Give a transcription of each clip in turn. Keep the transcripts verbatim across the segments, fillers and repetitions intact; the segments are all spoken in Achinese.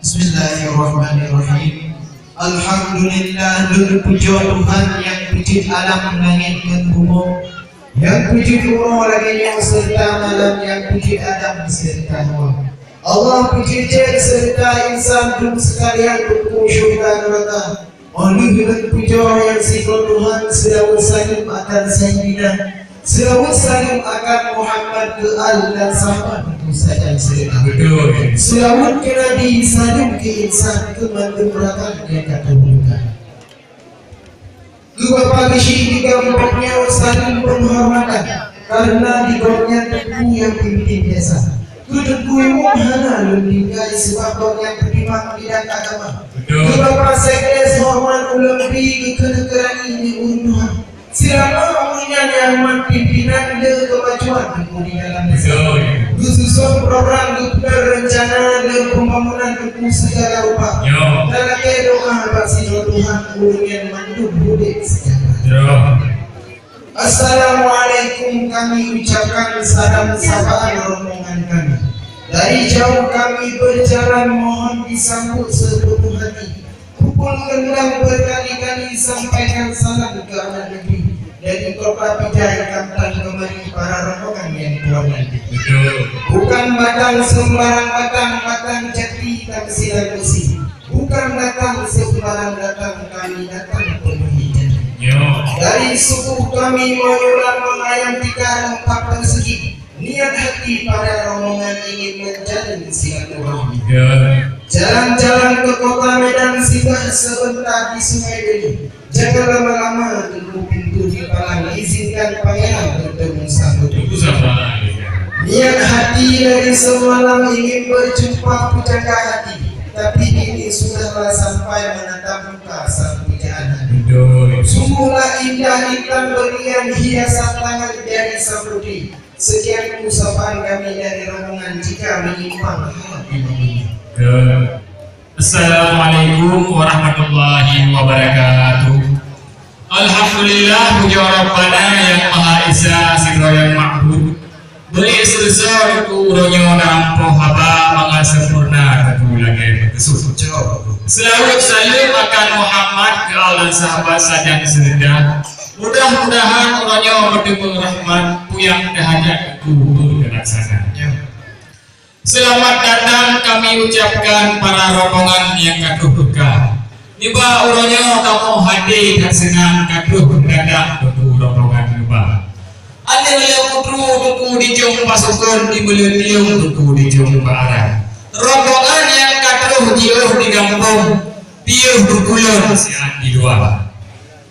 Bismillahirrahmanirrahim. Alhamdulillah, lôn pujoe Tuhan nyang peujeuet alam langét ngon bumoe, nyang peujeuet uroe lagée nyoe seureuta malam, nyang peujeuet Adam seureuta Hawa. Allah peujeuet jén seureuta insan dum seukalian teungku syeuruga neuraka. Óh lheueh lôn pujoe nyang sidroe Tuhan, seulaweuet saleuem akan Saidina, seulaweuet saleuem akan Muhammad keu al dan sahabat Nabi sajan seuleueng. Betul. Seulaweuet keu Nabi, saleuem keu insan, keu mandum rakan nyang ka teuh. Keu Bapak Geuchik di gampông nyoe saleuem peunghormatan, kareuna di gobnyan teungku nyang pimpin desa. Keu teungku imum hana lôn tinggai, sabab gobnyan peutimang bidang agama. Betul. Keu Bapak Sekdes horeumat ulôn bri, keu keuneuk rani di ureuëng tuha. Seulama ureuëng nyan nyang mat pimpinan le keumajuan teungku di dalam desa. Betul. Geususun program, geupeugah reuncana le pembangunan teungku segala rupa. Yo. Dan lakée doa bak sidroe Tuhan ureuëng nyan mandum udeb sejahtera. Yo. Assalamualaikum kami ucapkan salam sapaan rombongan kami. Dari jauh kami berjalan, mohon disambut sepenuh hati. Pukul kendang berkali-kali, sampaikan salam ke anak negeri. Dari kota Pidie kami datang kemari para rombongan yang tuan nanti. Betul. Bukan datang sembarang datang, datang jati dan silang besi. Bukan datang sembarang datang, kami datang penuhi janji. Yo. Dari suku kami Meunyoe Lam Meungayam Tikar Empat Persegi, niat hati para rombongan ingin menjalin silaturahmi. Yo. Jalan-jalan ke kota Medan, singgah sebentar di Sungai Deli. Jangan lama-lama, tunggu pintu dipalang, izinkan pangeran bertemu sahut. Tunggu sabar. Niat hati dari semalam ingin berjumpa pujangga hati, tapi kini sudahlah sampai menatap muka sang pujaan hati. Betul. Sungguhlah indah intan berlian hiasan tangan jari sang putri. Sekian ucapan kami dari rombongan, jika menyimpang hati menyimpang. Betul. Assalamualaikum warahmatullahi wabarakatuh. Alhamdulillah, pujoe Rabbana nyang Maha Esa sidroe nyang ma'bud. Bri seuleusoe teungku uroe nyoe na rampoh haba mangat sempurna teungku lagée meukeusut. Seulaweuet saleuem akan Muhammad keu Allah dan sahabat sajan seureuta. Mudah-mudahan uroe nyoe meuteumé rahmat, peue nyang teuhajat teungku beuteunaksana. Seulamat datang kami ucapkan para rombongan nyang ka troh teuka. Nibak uroe nyoe kamoe hate that seunang ka troh datang teungku rombongan nibak. Aneuk lé putroe teungku dijong bak sukon, di meuleueng tiong teungku dijong bak aran. Rombongan nyang ka troh jiôh di gampông, piôh teungku lôn siat di luwa.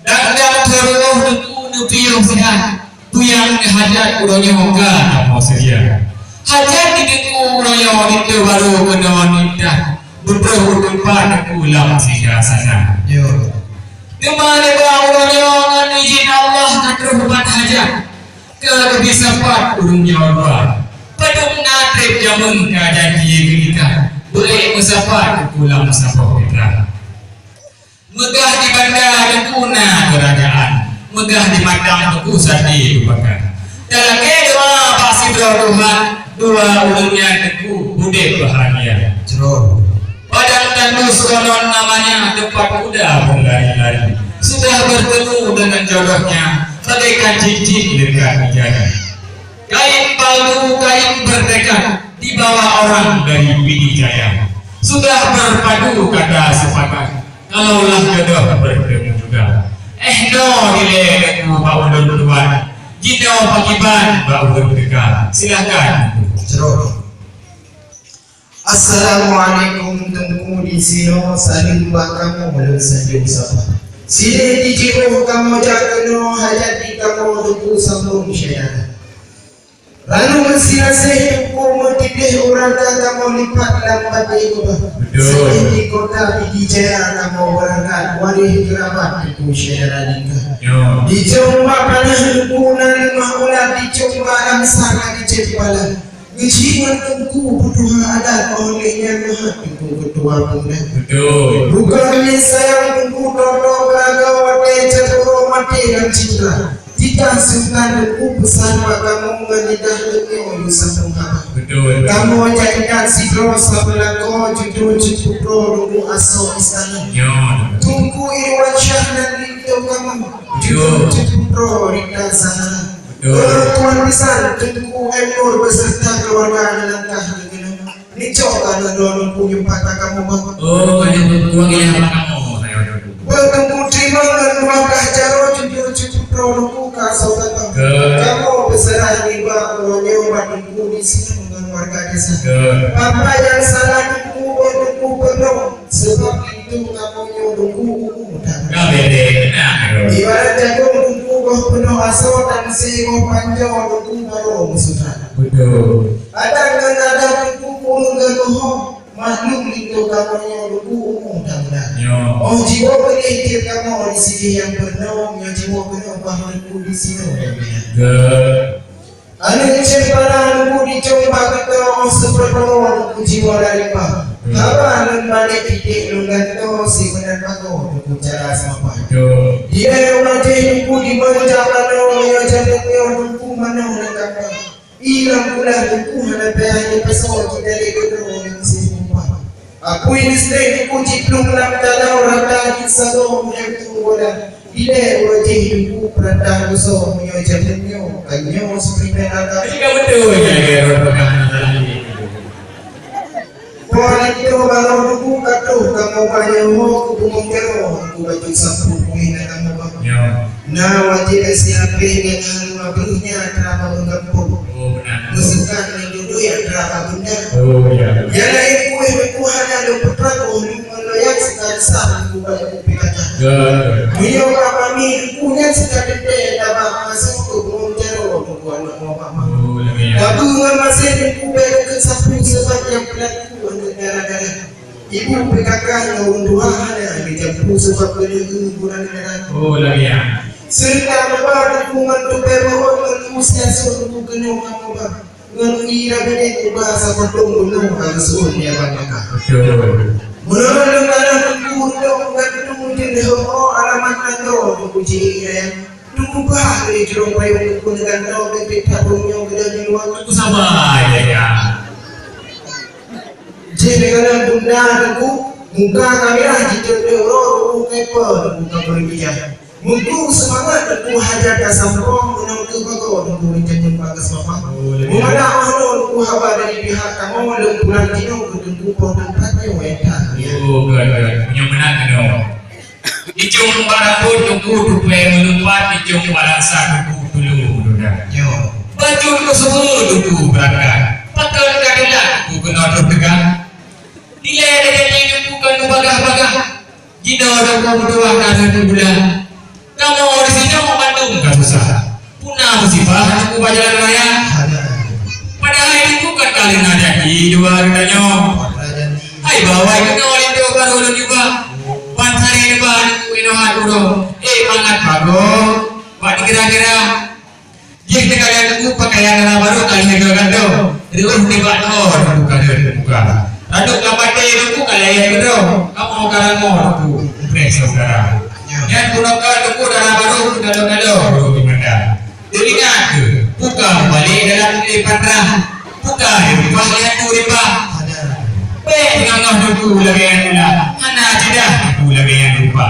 Dan nyang teurimong teungku neupiôh siat, peue nyang hajat uroe nyoe ka kamoe seudia. Hajat di teungku uroe nyoe dikeue barô keunoe intat, beudôh u teumpat teungku lam singgasana. Yo. Teuma nibak uroe nyoe ngon idhin Allah ka troh ubat hajat, ka geubri sapat ureuëng nyoe dua. Padub na treb jameun ka janji geuikat, beuék meusapat teungku lam saboh mitra. Meugah di banda teungku na keurajaan, meugah di matang teungku sati lupakan. Talakée doa bak sidroe Tuhan, dua ureuëng nyan teungku udeb bahagia. Jroh. Padang tandus konon namanya, tempat kuda berlari-lari. Sudah bertemu dengan jodohnya, bagaikan cincin lekat di jari. Kain palsu, kain bertekad, dibawa orang dari Pidie Jaya. Sudah berpadu kata sepakat, kalaulah jodoh bertemu juga. Eh, no dilée teungku bak ulôn tuan, jinoe pakriban bak ulôn teuka. Silakan. Jroh. Assalamualaikum teungku, di sinoe saleuem bak kamoe lôn sanjong sapa. Sideh jiôh kamoe jak keunoe, hajat di kamoe teungku sambong syedara. Lalu meusilaséh teungku meutiteh ureuëng ka kamoe lipat lam batée gobah. Betul. Sideh di kota Pidie Jaya kamoe beurangkat, waréh keurabat teungku syedara lingka. Yo. Dijong bak panaih teungku na leumah ulat, dijong bak ramsa na geucet pala. Geuchik ngon teungku peutuha adat, óh lheueh nyan meuhat teungku keutua pemuda. Betul. Bukan lé sayang teungku toto keuraga watée ceuruoh maté lam cinta. Titah sungkan teungku peusan bak kamoe ngon lidah leunyueng sambong haba. Betul. Kamoe jak intat sidroe saboh lakoe, judô Cut Putroe Teungku Asoe Istana. Nyo. Teungku Irwansyah nan linto kamoe, judô Cut Putroe Rita Zahra. Betul. Tuan bisan Teungku M Nur beserta keluarga na langkah keunoe. Neucok ka na droeneuh Teungku nyang pat kamoe, Bang. Oh, banyak Teungku, banyak kamoe, saya Teungku. Bang Teungku, teurimong ngon dua blah jaroe, judô Cut Putroe Teungku ka soe datang. Ke? Kamoe peuseurah nibak uroe nyoe bak Teungku disinoe ngon warga desa. Ke? Apa nyang salah Teungku, Bang Teungku peunoh, sabab pintoe kamoe nyoe Teungku umu that. Ka beda, nah, Teungku. Ibarat jagong Teungku boh peunoh asoe, dan si boh panjoe Teungku barô meusudah. Betul. Adat ngon adat Teungku kureueng geutuho, maklum linto kamoe nyoe Teungku umu that muda. Nyo. Oh jiwoe keuneuk tiep kamoe di sideh nyang peunoh, nyoe jiwoe keunoe bah Teungku disinoe nyang mulia. Ke? Aneuk cempala Teungku dicong bak geuto, oh seupeutoe Teungku jiwoe lam limpa. Hmm. Haba lôn balek titek lôn gantoe, si meunan bagoe Teungku cara seumapa. Betul. Di daerah Aceh Teungku di Meunjak Manoe, nyoe jamén nyoe Teungku manoe lam kapa. I lam kulah Teungku hana payah jipasoe, jitalek dodro ngon meusén pompa. Apui listrik Teungku jiplueng lam tanoh, rata jih sagoe meuhém tueng bola. Ilée uroe jih Teungku peurantah rusoe, meunyoe jamén nyoe, ka nyoe seuprimen ata. Jadi ka beutôi nyan lagée rot peugah na salah lé. Poh linto barô Teungku ka troh kamoe bah nyoe, keu bungong jaroe Teungku bacut sapeue kueh na kamoe bah. Nyoe. Na wajéb S L P ngon haleue breueh nyan atra bak gampông. Oh, beuna. Meuseukang ngon dudoe atra bak bunda. Oh, ya. Nyang laén kueh Teungku hana lôn peutrang, oh, lôn ngon loyang seukali sah Teungku bak P K K. Ya, ya. Meunyoe bak mami Teungku nyan seukali teuntée tabak masoe keu bungong jaroe Teungku aneuk moh bak ma. Oh, lagée nyan. Tabeue ngon maséh Teungku bék keu sapeue, sabab nyang peulaku aneuk dara-dara. Ibu P K K ngon ureueng tuha hana geujampu sabab keuneuk geuguran darah. Oh, lagée nyan. Seureuta meuba Teungku ngon tupée mawöt ngon usia sot Teungku keunoe kamoe ba. Ngon ira bideng uba sapontong gunong ka geuseuôn di abang P K K. Betul. Meunurot lôn tanoh Teungku, ureueng ngon Teungku jeuet leuheueh alamat nanggroe Teungku jih ira. Teungku bah lé jurông payong Teungku neugantoe, bèk that ureueng nyoe geudong di luwa. Teungku sabar, ya, ya. Jih neukalon bunda Teungku, muka ka mirah jiteuntèe uroe, Teungku ka ipo Teungku ka beureubijah. Meungku seumangat Teungku hajat ka sampoe, meunong keu bagoe Teungku meujanji bak seumapa. Oh, lagèe. Meumada oh lôn Teungku haba dari pihak kamoe, lôn pulang jinoe keu Teungku poh teumpat nyoe, ya. Oh, good, good. Meunyoe meunan keunoe. Icong barang pun Teungku tupèe meulumpat, icong barang sa Teungku tulu meududang. Yo. Bacut keuseue Teungku beurangkat. Pakon ka teulat Teungku keunoe troh teuka. Dilèe lagèe nyan Teungku ka neubagah-bagah. Jinoe Teungku meutuah ka lheueh bulan. Kamoe disinoe mandum ka susah. Puna musibah Teungku bak jalan raya. Padahai Teungku kan ka lheueh na janji dua geutanyoe. Hai bawai keunoe linto barô lôn jubah. Ban sari neuba Teungku inoe hat uroe. Eh, mangat bagoe. Bak dikira-kira. Jih teuka Teungku pakaian dara barô ka lheueh gantoe. Riweueh nibak nyoe Teungku ka lheueh teubuka. Radup lam batèe Teungku ka layèe keudroe. Kamoe ka rangoe Teungku. Preh saudara. Nyan keunoe ka Teungku dara barô galo-galo di mata. Teuingat keu, buka mubalek dalam lé patra. Buka di rumoh nyang tu rimba. Bèk teungoh Teungku lagèe nyan pula. Hana jeudah Teungku lagèe nyan rupa.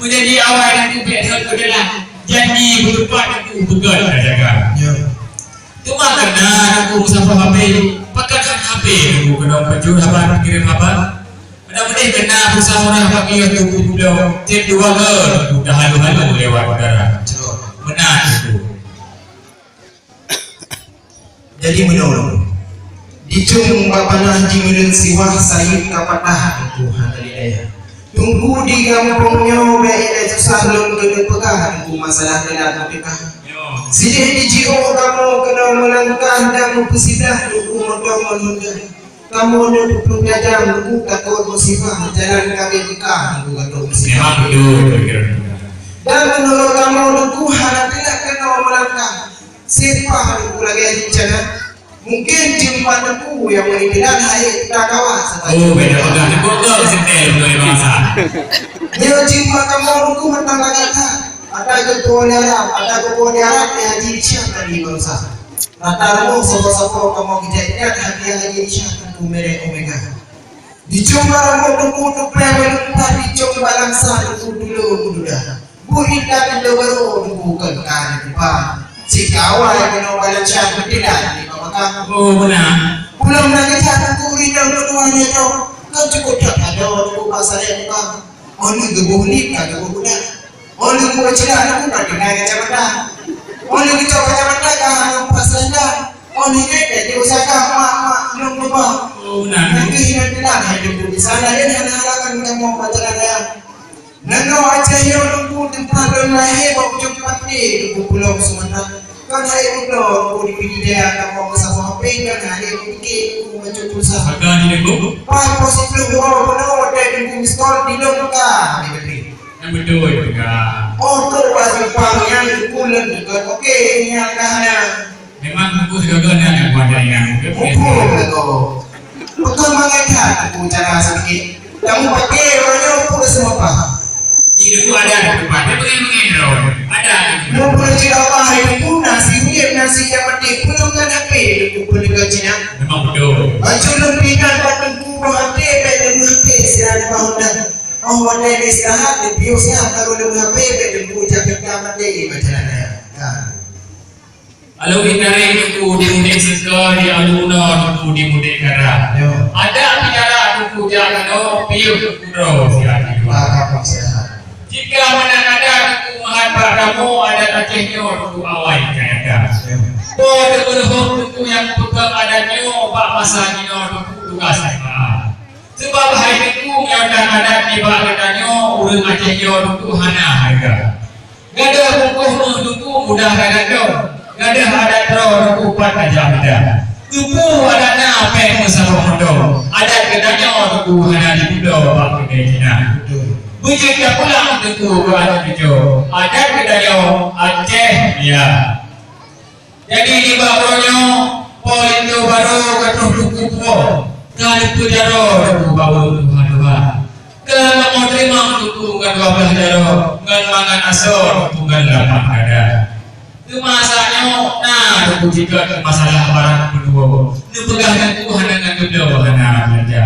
Meunjadi awai Teungku bèk rhot beudelah. Janji beuteupat Teungku beugöt tajaga. Ya. Teuma keunan Teungku meusaboh H P. Pakon H P Teungku keunoe peujeuet haba, kirém haba. Mudah-mudahan keunan pulsa murah bak kios Teungku pulo, tiep dua gol Teungku tahalo-halo lewat udara. Meunan Teungku. Jadi meunoe, di cong bak panah jimeuleueng siwah, sayeuep ka patah Teungku hana lé daya. Teungku di gampông nyoe bèk ilèe susah lôn keuneuk peugah Teungku masalah teulat meuteuka. Sideh jiôh kamoe keunoe meulangkah dan meupeusiblah Teungku moto ngon honda. Kamoe nyoe peuet ploh tajam Teungku takot musibah, jalan ka geubuka Teungku ka troh musibah. Memang betul, betul. Dan meunurot kamoe Teungku hana teulat keunoe meulangkah. Sipah Teungku lagèe rencana. Mungken jeuem pat Teungku nyang meuninggai hai takawa. Oh, beda peugah Teungku tu setel Teungku bangsa. Nyoe jeuem pat kamoe Teungku mantong lagèe that. Ada geupeue di Arab, ada geupeue di Arab, ya, haji siap tadi bangsa. Rata rumoh sapo-sapo kamoe geujak ingat hadiah lagèe nyan Teungku Merek Omega. Dicong bak rambôt Teungku tupèe bak lumpah, dicong bak lamsa Teungku tulông meududa. Buet intat indô barô Teungku kon ka neutupa. Sikawai keunoe balacan beuteulat di Pamaka. Oh, beuna. Pulang na geujak Teungku rinong keudua lé droe. Kon cukôp that adoe Teungku bak saleueng muka. Oh, lheueh geuboh lip ka geuboh guda. Oh, lheueh geuboh ceulah Teungku ka tinggai kacamata. Oh, lheueh geucok kacamata ka hana pas saleueng. Oh, lheueh geucok usaha mak, mak, lôn lupa. Oh, beuna. Nyang keuh hinan teulat hai Teungku. Di sana laén hana halangan kamoe bak jalan raya. Nanggroe Aceh nyoe Teungku teumpat lôn lahé, bak ujong panté Teungku Pulo Sumatra. Kon hai Teungku Pulo Teungku di Pidie Jaya kamoe meusaboh H P, kon hai Teungku Teungku bacut pulsa. Maka di Teungku? Pas poh siplôh uroe bunoe watèe Teungku miss call di lôn ka di Teungku. Nyang beutôi Teungku. Oh, tu pas simpang nyan Teungku lôn deungon. Oke, nyang ka hana. Memang Teungku sigoe-goe na nyang buat jaringan. Muphom lagoe. Beutôi mangat that Teungku cara sedikit. Kamoe paké uroe nyoe Teungku dah seumapa. Di Teungku ada Teungku paké, pengen-pengen droe. Ada. Muphom cit Allah hai Teungku, nasi udép, nasi nyang peudeh, peue ngon H P Teungku peunegah Cina. Memang beutôi. Bacut lôn pinah bak Teungku bak H P, bèk Teungku H P sira nibak Honda. Oh, watèe istirahat, dipiôh siat baru Teungku H P, bèk Teungku jak pingka maté bak jalan raya. Ka. Lalu itaré Teungku di Mudék Seuka, di Alue Bunoe Teungku di Mudék Kara. Yo. Adak pitara Teungku jak keunoe, piôh Teungku droe siat di luwa. Alhamdulillah. Jika mana ada Teungku meuhat bak kamoe, adat Aceh nyoe Teungku awai ka nyata. Yo. Po teupeuleuhom Teungku nyang peugah adat nyoe bak masa jinoe Teungku tugas jemaah. Sabab hai Teungku, nyoe tan adat nibak geutanyoe, ureueng Aceh nyoe Teungku hana hareuga. Gadôh bungkôh méuh Teungku mudah gata dong, gadôh adat droe Teungku pat tajak mita. Teungku adat na péng meusaboh mantong, adat geutanyoe Teungku hana jipeudong bak keudè Cina. Beujeuet tapulang Teungku keu aneuk cucoe, adat geutanyoe Aceh Mulia. Jadi, nibak uroe nyoe, Po Linto Barô ka troh Teungku puwoe, ka neupeu jaroe Teungku bak ulôn tuha-tuha. Ka kamoe teurimong Teungku ngon dua blaih jaroe, ngon mangat asoe Teungku ngon lapan dada. Teuma saat nyoe na Teungku jikheun keu masalah barang peuduo. Neupeugah Teungku hana ngon geubloe hana beulanja.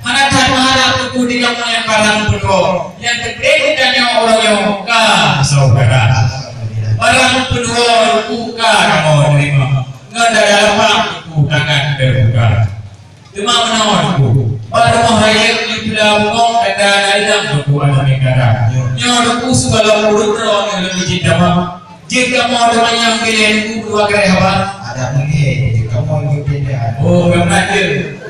Hana that meuharab Teungku di kamoe nyang barang peuduo. Nyang teuntèe geutanyoe uroe nyoe ka saudara. Barang peuduo Teungku ka kamoe teurimong. Ngon dada lapang Teungku tangan teubuka. Teuma meunoe Teungku, bak rumoh rayeuk di Pula Bungong tanda na inong Teungku aneuk negara. Nyoe Teungku sigohlom ureueng droe nyang lôn cit tamong. Jeuet kamoe teumanyong ilèe Teungku dua kali haba. Adak meulhèe jeuet kamoe geupindah. Oh, geumat jeuet.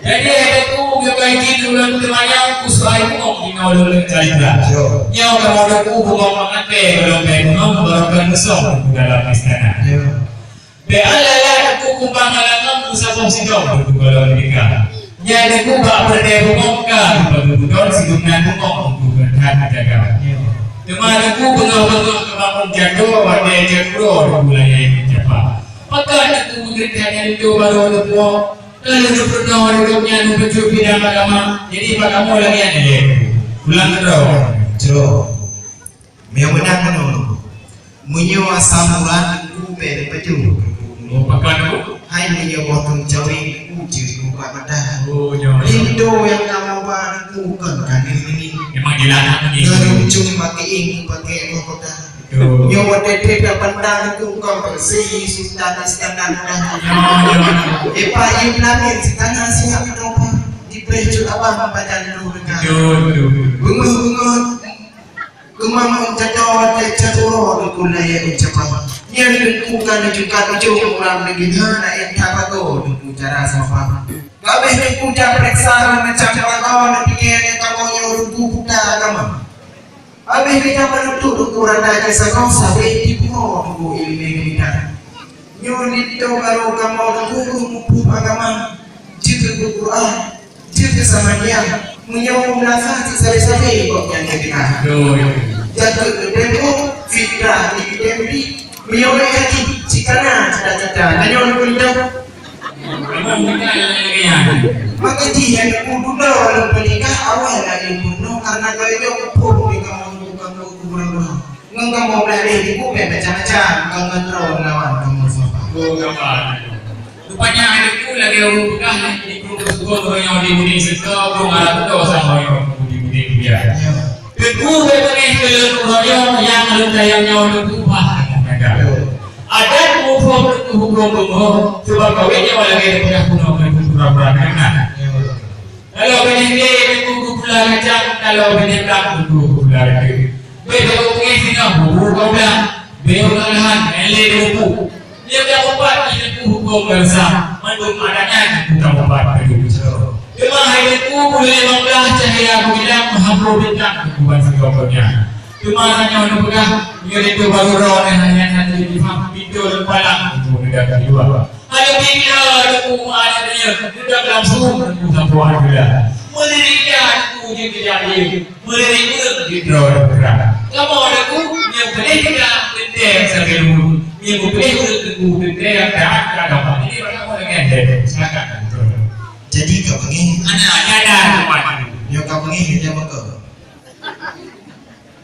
Jadi, hai Teungku, geubai jih ulôn teumanyong, peue soai bungong jinoe lôn lôn calitra. Yo. Nyoe kamoe Teungku bungong mangat bèe, gohlom bèe bungong, barokon meusong Teungku dalam istana. Yo. Bèe lala Teungku kumbang halangan, meusaboh sidong Teungku gohlom nikah. Nyan Teungku bak peureudèe bungong ka, bak geubeudôn sidum nan bungong Teungku keu that jaga. Yo. Teuma Teungku beungoh-beungoh keu bangon jaroe, watèe jeuet uroe Teungku layèe meucapa. Pakon Teungku meugeureutek nyan Linto Barô neupuwoe? Ka lheueh neupeurunoe di gobnyan meubacut bidang agama, jadi bak kamoe lagèe nyan lé. Pulang keudroe. Jroh. Meunyoe meunan meunoe, meunyoe asam urat Teungku bèk neupajoh. Oh, pakon Teungku? Hai meunyoe boh thôn cawéng Teungku jeuet bak mata. Oh, nyoe. Linto nyang kamoe ba Teungku kon ka neuh meunan. Memang jeulaih meunan. Dari ujong bak keuieng bak keuieng boh kota. Betul. Nyoe watèe trép bak banda Teungku kon peureuseh sultan istana muda. Nyoe, nyoe. Epa Ibu Lamin sitana siap meunoe. Dibri cut abah pajan Teungku dekat. Betul, betul, betul. Beungoh-beungoh. Keumamon jadoe watèe jadoe Teungku layèe ucapan. Nyan Teungku ka neujukat ujong urang deungon hana ék tabagoe Teungku cara sapa. Ka abéh Teungku jak peuriksa macam bagoe neupike ngon kamoe nyoe Teungku buta agama. Abéh geutanyoe meununtut Teungku randa jih sagoe sabé jipurunoe Teungku ileumèe geumitan. Nyoe linto barô kamoe Teungku muphom agama, jeuet keu Quran, jeuet keu Samadiyah, meunyoe meunasah cit sabe-sabe gobnyan geupeugah. Betul. Jatuh keu tempo, fitrah di tempi, meunyoe haji, cit kana cita-cita. Tanyoe Teungku linto. Maka jih nyang Teungku dudoe lôn peunikah awai lagèe peunoh, karena gaya nyoe muphom di kamoe bukan kuburan Tuhan. Ngon kamoe blah lé Teungku bèk macam-macam, ngon ngon droe lawan kamoe sapa. Gambar. Rupanya ada ku lagi ureueng peugah di grup tersebut, ureueng nyang di Budi Seko, ureueng arah betul sama ureueng di Budi Kuya. Teungku bèk beungèh keu lôn uroe nyoe nyang lôn tanyong nyoe teungku bah. Adat muphom teungku huköm beungoh, sebab kawin nyoe lagèe teupeugah bunoe ngon pura-pura keunan. Kalau bèk lé teungku geupeugah kacang, kalau bèk lé blang teungku geupeugah rayeuk. Bèk beungèh singoh bubu geupeugah, bèk ulang lahan, bèk lé teungku. Nyoe ka meupat di teungku huköm bansa, mandum adat nyan teungku ka meupat keu teungku. Teuma hai teungku, buleuen limong blah cahya geubilang meuhaplo bintang teungku ban sigoe donya. Teuma tanyoe neupeugah, nyoe linto barô droeneuh hana, hana jifaham, pintoe lôn palang teungku neuda keudua. Hai pintoe teungku meuaneuk nyoe, neuda langsung teungku sapoe keudua. Meunurot teungku jeuet keu jadi. Meunurot ureueng di droe peugah. Kamoe lagu nyang peureulèe teuka teuntèe sabe lumbôi. Nyang peureulèe ureueng teungku teuntèe nyang taat keu agama. Jadi bak kamoe lagèe nyan. Silakan. Jadi ka beungèh. Ana nyada teuma. Nyoe ka beungèh, nyoe ka beungèh.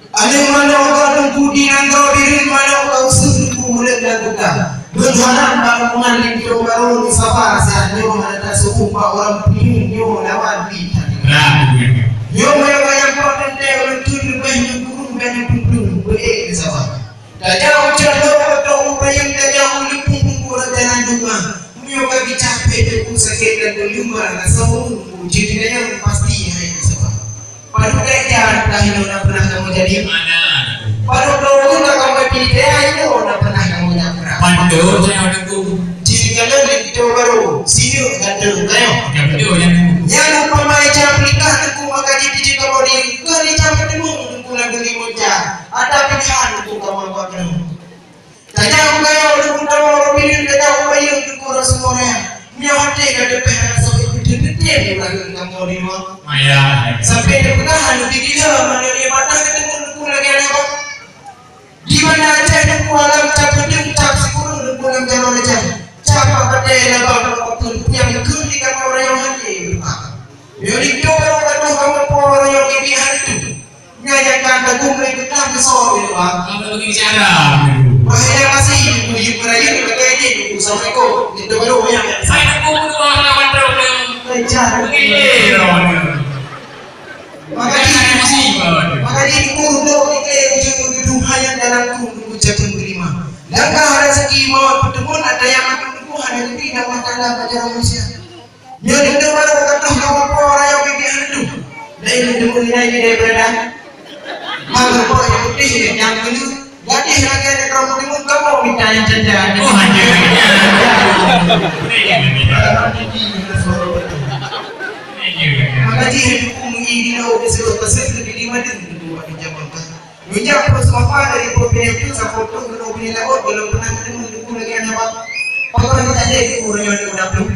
Aneuk manok ka teungku di nanggroe, bireuen manok ka useue teungku mulod lam gudang. Meuharab bak rombongan linto barô nyoe saba, saat nyoe hana taseuôt bak ureueng piyeuen nyoe lawan di tatinggai. Nyoe meunan nyang pat teuntèe ulôn kheun leubeh nyang kureueng dan nyang peue-peue beu-ék sabar. Tajak u cot lom beutôi u payong, tajak u limpung bungkôh raja nandua. Meunyoe ka geucapét teungku sakét dan geuleumah rasa ureueng, ujeuen gayang pasti hai sabar. Padub gata, padahai hinoe na pernah kamoe jadi. Padub droe ureueng ka kamoe pilih, hinoe na pernah kamoe nyabrang. Pandu saya teungku. Jih jalan di pintoe barô, sinyeuk gata kayoe. Gata nyan. Nyan upama ija peunikah teungku, maka jih jih kamoe di, keu ija peuteumèe teungku lam geurimun ja. Ada pilihan teungku kamoe buat keunoe. Tajak u kayèe ureueng utawa ureueng bileuen, tajak u bayeue teungku rasa moe raya. Meunyoe até ka teupéh rasa peuteuen-teuen ureueng kamoe di luwa. Maya. Sampai teupeugah hana digila, meunyoe ié mata ka teumèe teungku lagèe aneuk bak. Di Banda Aceh teungku alam cap keudeueng, cap sikureueng teungku lam jaroe leucah. Cap bak batèe laba bak papeuen, nyang kheun di kamoe rayeuk hana beureukat. Meunyoe linto barô ka troh kamoe po rayeuk bibi hana tu. Nyan nyang ka tagum lé geutam keusoe lé Tuhan. Kamu bagi bicara. Wahai yang masih, menuju merayu pakai ini. Assalamualaikum. Itu baru yang saya tunggu dua lawan terus. Kejar. Begini lawan. Maka di, maka di guru tu kita ujung duduk hayat dalam tu menunggu jagung terima. Langkah rezeki mau pertemuan ada yang akan tempuh hanya di Allah Taala pada manusia. Nyoe linto barô ka troh kamoe po rayeuk bibi hana tu. Laén linto meunan jih daripada mangkok nyang putéh nyang keuneuk gadih lagèe nyan, kamoe deungon kamoe mita nyang janda. Oh, hanya. Maka jih teungku meuié di laôt di seulôt pasé di lima deun teungku bak di jameun ka. Meunjak peurusaha dari provinsi itu sapoe tu geuno bini laôt belum pernah ketemu teungku lagèe nyan bak. Pakon tadi teungku rayeuk di udah belum.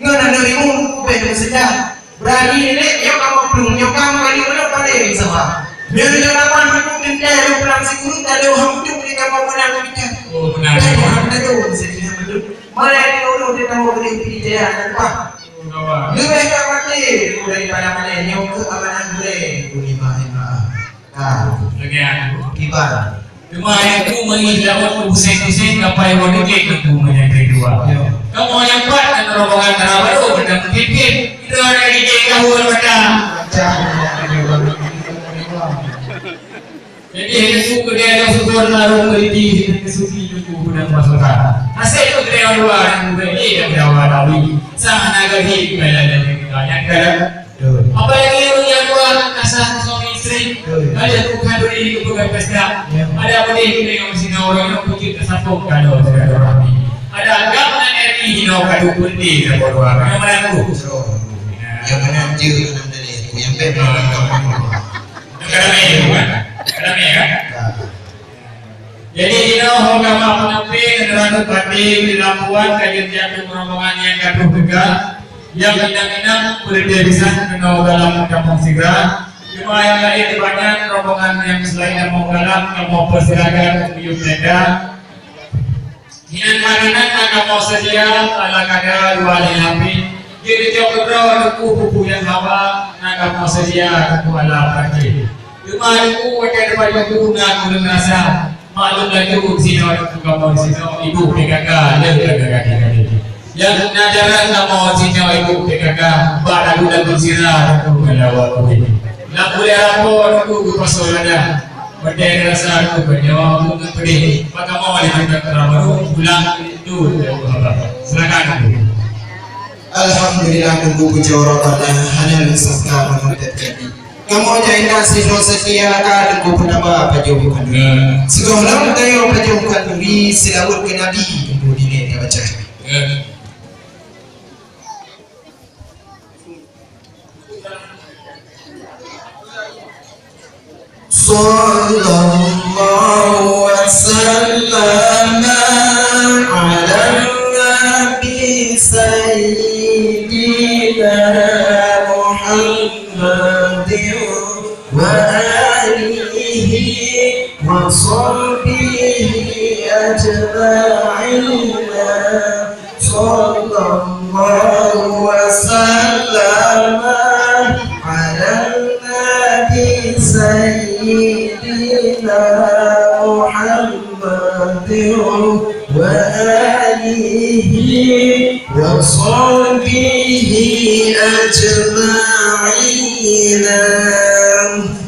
Ngon aneuk rimong ubé meuseudang. Berani nilai, nyoe kamoe plueng, nyoe kamoe kali mana pandai sabar. Nyoe nyoe lapan ribu teuntèe, nyoe pulang sikureueng, dan nyoe hang udeueng di kamoe meunan kita. Oh, meunan. Dan nyoe hang tado, sedih betul. Malah di ulu di kamoe gede di jaya, nampak? Oh, kawan. Leubeh ka maté daripada maté, nyoe keu amanah gurèe, ku nibak-nibak. Ka. Lagèe nyan. Kiban. Teuma ayah ku meungieng daun puseng-puseng kapai woe dikek teungku meunyan keudua. Ya. Kamoe nyang pat dan rombongan dara barô dan mungkin kita ada di jeng kahul mata. Macam mana dia orang ini? Jadi, ayah ku keudè ada syukur larung beridi dan kesuci teungku dan masukan. Hasil keudè dua dan beridi dan dawa dawi. Sang anak gadis kaya dan kaya. Betul. Apalagi ureueng nyang dua kasah suami istri, betul, ada bukan duri itu bukan pesta. Ya. Ada pedih dengan sinoe ureueng nyang puji tersambung kalau silaturahmi. Ada agam dan R I hino kadu putih dan bodoh. Yang mana tu? Betul. Yang mana je dalam diri aku yang baik dalam kamu. Kadang ya, bukan? Kadang ya, kan? Ya. Jadi, jinoe ho gama peunampéng neuranut baté di lampuan ka jeuet jak keu rombongan nyang ka troh teuga, nyang inong-inong peureuté bisan keunoe dalam kamoe sigra. Teuma nyang laén di banyan rombongan nyang seulaén kamoe galam, kamoe peusilakan miyueb tenda. Hinan makanan na kamoe seudia ala kada dua lhèe lapéh. Jeuet neucok keudroe teungku pupu nyang hawa na kamoe seudia teungku ala peuranjih. Teuma teungku watèe teupajoh bu na kureueng rasa. Maklum laju sinoe kamoe sinoe ibu P K K le gaki-gaki. Nyang na jalan kamoe sinoe ibu P K K, bak lagu-lagu sira teungku meulawa kueh. Lam ulèe rapo teungku geupasoe lada. Peudeh rasa teungku nyoe teungku peudeh. Maka mau laju ka keura baru pulang tu. Silakan teungku. Alhamdulillah, teungku pujoe Rabbana, hana lôn sangka meunurot jadi. Kamoe jai na sidroe seutia ka teungku peutaba pajoh khanduri. Ya. Sigohlom tayoe pajoh khanduri, seulaweuet keu Nabi teungku dilèe tabaca. Ya. صلى الله وسلم على النبي سيدنا محمد وآله وصحبه أجمعين. صلى الله وسلم على النبي سيدنا محمد وآله وصحبه أجمعين.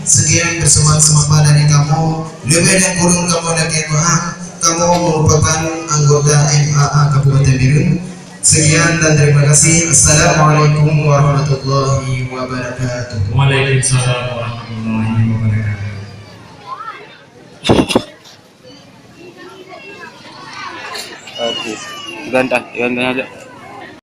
Sekian persembahan-persembahan dari kamoe. Leubeh dan kureueng kamoe lakèe meu'ah. Kamoe merupakan anggota M A A Kabupaten Bireuen. Sekian dan terima kasih. Assalamualaikum warahmatullahi wabarakatuh. Waalaikumsalam warahmatullahi wabarakatuh. Oke. Gantah, gantah aja.